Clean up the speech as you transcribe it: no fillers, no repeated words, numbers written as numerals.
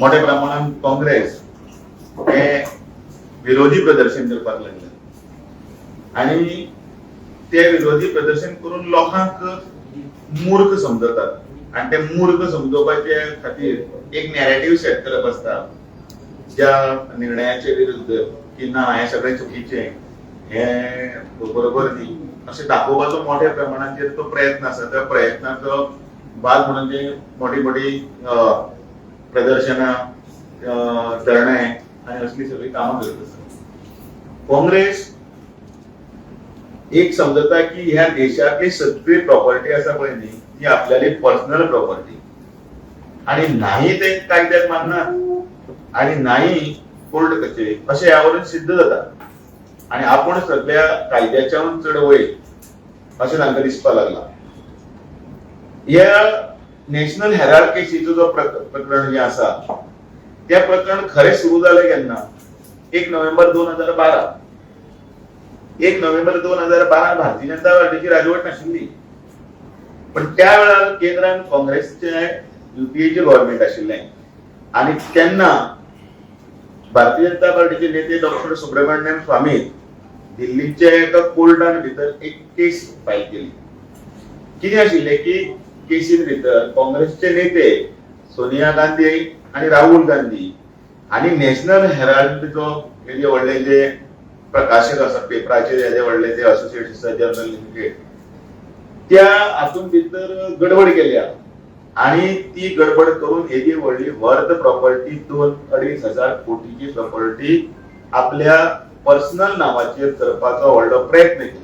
मोठ्या प्रमाणात काँग्रेस हे विरोधी प्रदर्शन करपाक लागले आणि ते विरोधी प्रदर्शन करून लोकांक मूर्ख समजतात आणि ते मूर्ख समजोवपाचे खातीर एक नॅरेटिव्ह सेट करप आसता ज्या निर्णयाचे विरुद्ध की ना, हे सगळें चुकीचें, हे बरोबर न्ही, अशें दाखोवपाचो मोठ्या प्रमाणाचेर तो प्रयत्न आसा. त्या प्रयत्नाचो भाग म्हणून ते मोठी मोठी प्रदर्शनां, धरणे आनी असली सगळी कामां करत आसा. काँग्रेस एक समजता की ह्या देशातली सगळी प्रॉपर्टी आसा पळय न्ही, ती आपल्याली पर्सनल प्रॉपर्टी आणि नाही ते कायद्याक माननात आणि नाही कोर्ट कचेरी अशें ह्या वरून सिद्ध जाता आणि आपूण सगळ्या कायद्याच्याहून चड वयर अशें तांकां दिसपाक लागला. ह्या नॅशनल हेराल्ड केसीचो जो प्रकरण जें आसा, तें प्रकरण खरें सुरू जालें केन्ना? 1 नोव्हेंबर 2012. 1 नोव्हेंबर 2012 भारतीय जनता पार्टीची राजवट नाशिल्ली, पण त्या वेळार केंद्रान काँग्रेसचे, युपीएचे गव्हर्नमेंट आशिल्लें आणि तेन्ना भारतीय जनता पार्टीचे नेते डॉक्टर सुब्रमण्यम स्वामी दिल्लीच्या एका कोर्टान भितर एक केस फायल केली. कितें आशिल्लें की केसीन भितर काँग्रेसचे नेते सोनिया गांधी आणि राहुल गांधी आणि नॅशनल हेराल्ड जो येदे व्हडले जे प्रकाशक आसा पेपराचे, येदे व्हडले जे असोसिएट आसा जर्नल लिमिटेड, त्या हातून भितर गडबड केल्या आणि ती गडबड करून येदी व्हडली वर्थ प्रॉपर्टी, 2-2.5 हजार कोटीची प्रॉपर्टी आपल्या पर्सनल नावाचेर करपाचो व्हडलो प्रयत्न केला.